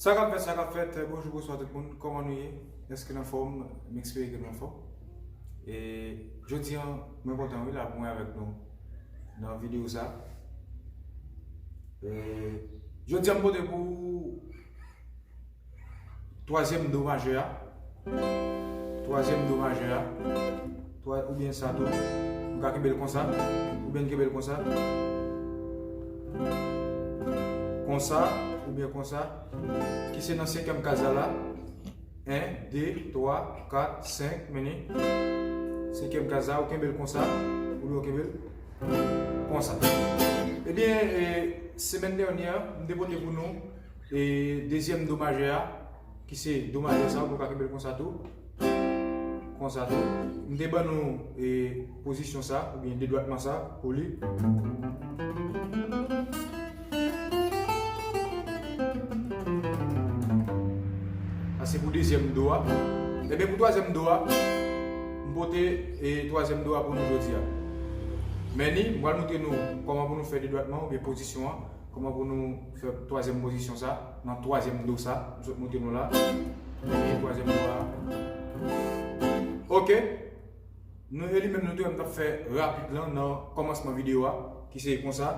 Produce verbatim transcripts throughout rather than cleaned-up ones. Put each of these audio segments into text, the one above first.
Sa k ap fèt, sa k ap fèt, bonjou, bonswa tout moun, kòman nou ye? Èske n anfòm? M espere ke nou anfòm. E jodi a, mwen kontan wi la pou mwen avèk nou nan videyo sa. E jodi a, m pote pou twazyèm do majè a. Twazyèm do majè a. Twa, oubyen sa tou. M ka kenbe l konsa. Oubyen kenbe l konsa. Konsa, oubyen konsa. Ki se nan senkyèm kaz la la. En, de, twa, kat, senk, mennen. Senkyèm kaz la, ou kenbe l konsa. Oubyen ou kenbe l konsa. Ebyen, e, semèn dènyè, m te pote pou nou e dezyèm do majè a, ki se do majè sa, ou ka kenbe l konsa tou. Konsa tou. M te ban nou e pozisyon sa, oubyen dedwatman sa, pou li. Sa se pou dezyèm do a. Ebyen, pou twazyèm do a, m pote e twazyèm do a pou nou jodi a. Men ni, m pral montre nou kòman pou nou fè dedwatman oubyen pozisyon an. Kòman pou nou fè twazyèm pozisyon sa, nan twazyèm do sa, m sot montre nou la. E twazyèm do a. Ok. Nou, e li menm nou te wè m t ap fè rapid lan nan kòmansman videyo a, ki se konsa.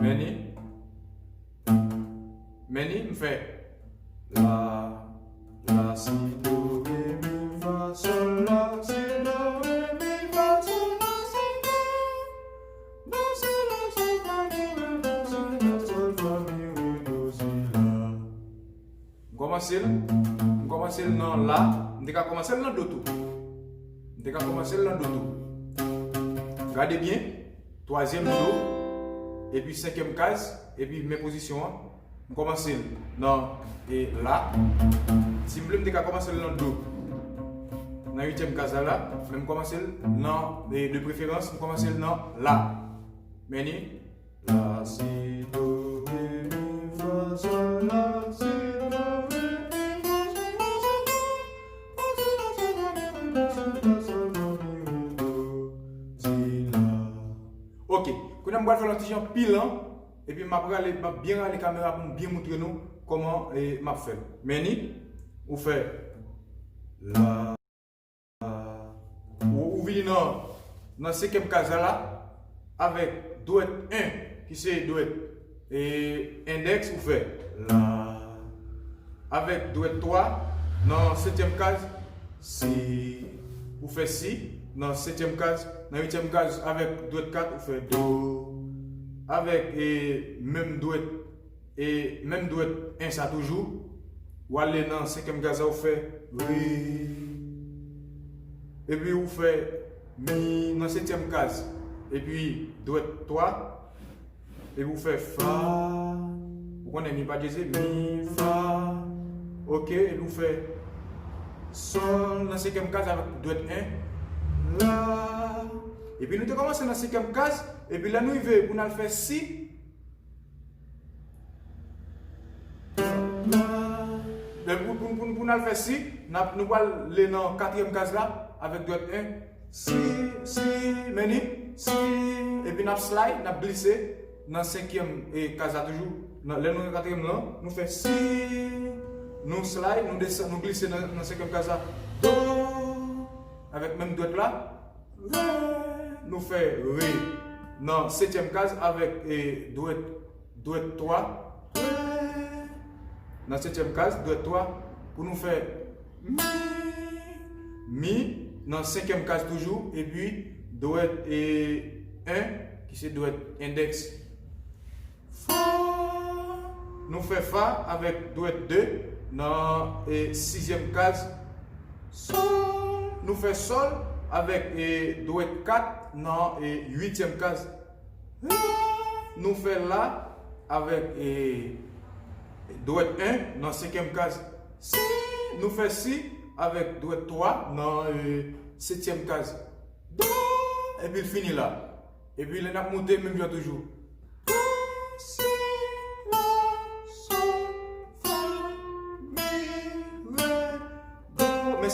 Men ni. Men ni, m fè la, la, si, do, re, mi, fa, sòl, la, si, do, re, mi, fa, sòl, la, si, do, do, si, la, sòl, fa, mi, re, do, si, la, sòl, fa, mi, re, do, si, la. M kòmanse l, m kòmanse l nan la, m te ka kòmanse l nan do tou. M te ka kòmanse l nan do tou. Gade byen, twazyèm do, epi senkyèm kaz, epi men pozisyon an. M kòmanse l nan e la. Si m vle, m te ka kòmanse l nan do. Nan uityèm kaz la la, men m kòmanse l nan, e, de preferans, m kòmanse l nan la. Men ni, la, si, do, re, mi, fa, sòl, la, si, do, re, mi, fa, sòl, la, si, do, re, mi, fa, sòl, la, si, do, re, mi, fa, sòl, la, si, do, re, mi, re, do, si, la. Ok, kounye a m pral fè l yon ti jan pi lan, epi m ap rale, m ap byen rale kamera pou m byen montre nou kòman e m ap fè l. Men ni, ou fè la. Ou, ou vini nan, nan senkyèm kaz la la, avèk dwèt en, ki se dwèt e endèks, ou fè la. Avèk dwèt twa, nan setyèm kaz, si. Ou fè si, nan setyèm kaz, nan uityèm kaz, avèk dwèt kat, ou fè do. Avèk e menm dwèt e menm dwèt en sa toujou, ou ale nan senkyèm kaz la, ou fè re. Epi ou fè mi nan setyèm kaz. Epi dwèt twa. Epi ou fè fa. Ou konnen mi pa dyeze, mi, fa. Ok, epi ou fè sòl nan senkyèm kaz avèk dwèt en. La. Epi nou te kòmanse nan senkyèm kaz. Epi lè nou rive pou n al fè si, Pou, pou, pou, pou n al fè si, n ap, nou pral ale nan katriyèm kaz la avèk dwèt en. Si, si, men ni, si. Epi n ap slide, n ap glise nan senkyèm e kaz la toujou. Nan, lè nou nan katriyèm lan, nou fè si. Nou slide, nou desann, nou glise nan, nan senkyèm kaz la. Do. Avèk menm dwèt la. Re. Nou fè re nan setyèm kaz avèk e dwèt, dwèt twa. Re. Nan setyèm kaz, dwèt twa. Pou nou fè mi. Mi nan senkyèm kaz toujou. Epi dwèt e en, ki se dwèt endèks. Fa. Nou fè fa avèk dwèt de nan e sizyèm kaz. Sòl. Nou fè sòl avèk e dwèt kat nan e uityèm kaz. La. Nou fè la avèk e dwèt en nan senkyèm kaz. Si. Nou fè si avèk dwèt twa nan e setyèm kaz. Do. Epi l fini la. Epi lè n ap moute, menm jan toujou. Do, si, la, sòl, fa, mi, re, do. Men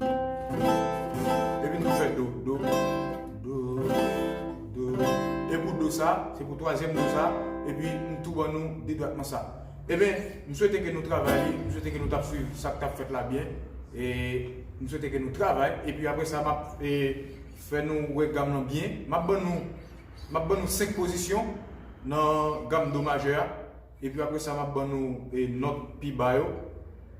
Epi nou fè do, do, do, do. E pou do sa, se pou twazyèm do sa, epi m tou ban nou de dwatman sa. Ebyen, m swete ke nou travay li, m swete ke nou t ap swiv sa k t ap fèt la byen. E m swete ke nou travay, epi apre sa, m ap e, fè nou wè gam nan byen. M ap ban nou, m ap ban nou senk pozisyon nan gam do majè a. Epi apre sa, m ap ban nou e, nòt pi ba yo.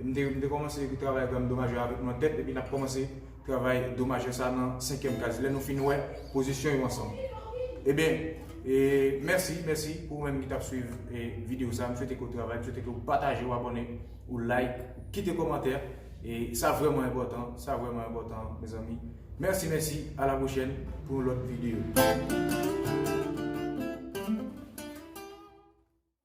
M te, m te kòmanse travay gam do majè avèk nou an tèt, epi n ap kòmanse travay do majè sa nan senkyèm kaz. Lè nou fin wè pozisyon yo ansanm. Ebyen, e, mèsi, mèsi pou ou menm ki t ap swiv e, videyo sa. M swete ke w travay, m swete ke w pataje, w abòne, ou like, ou kite kòmantè. E sa vrèman enpòtan, sa vrèman enpòtan, mezanmi. Mèsi, mèsi, a la pwochèn pou yon lòt videyo.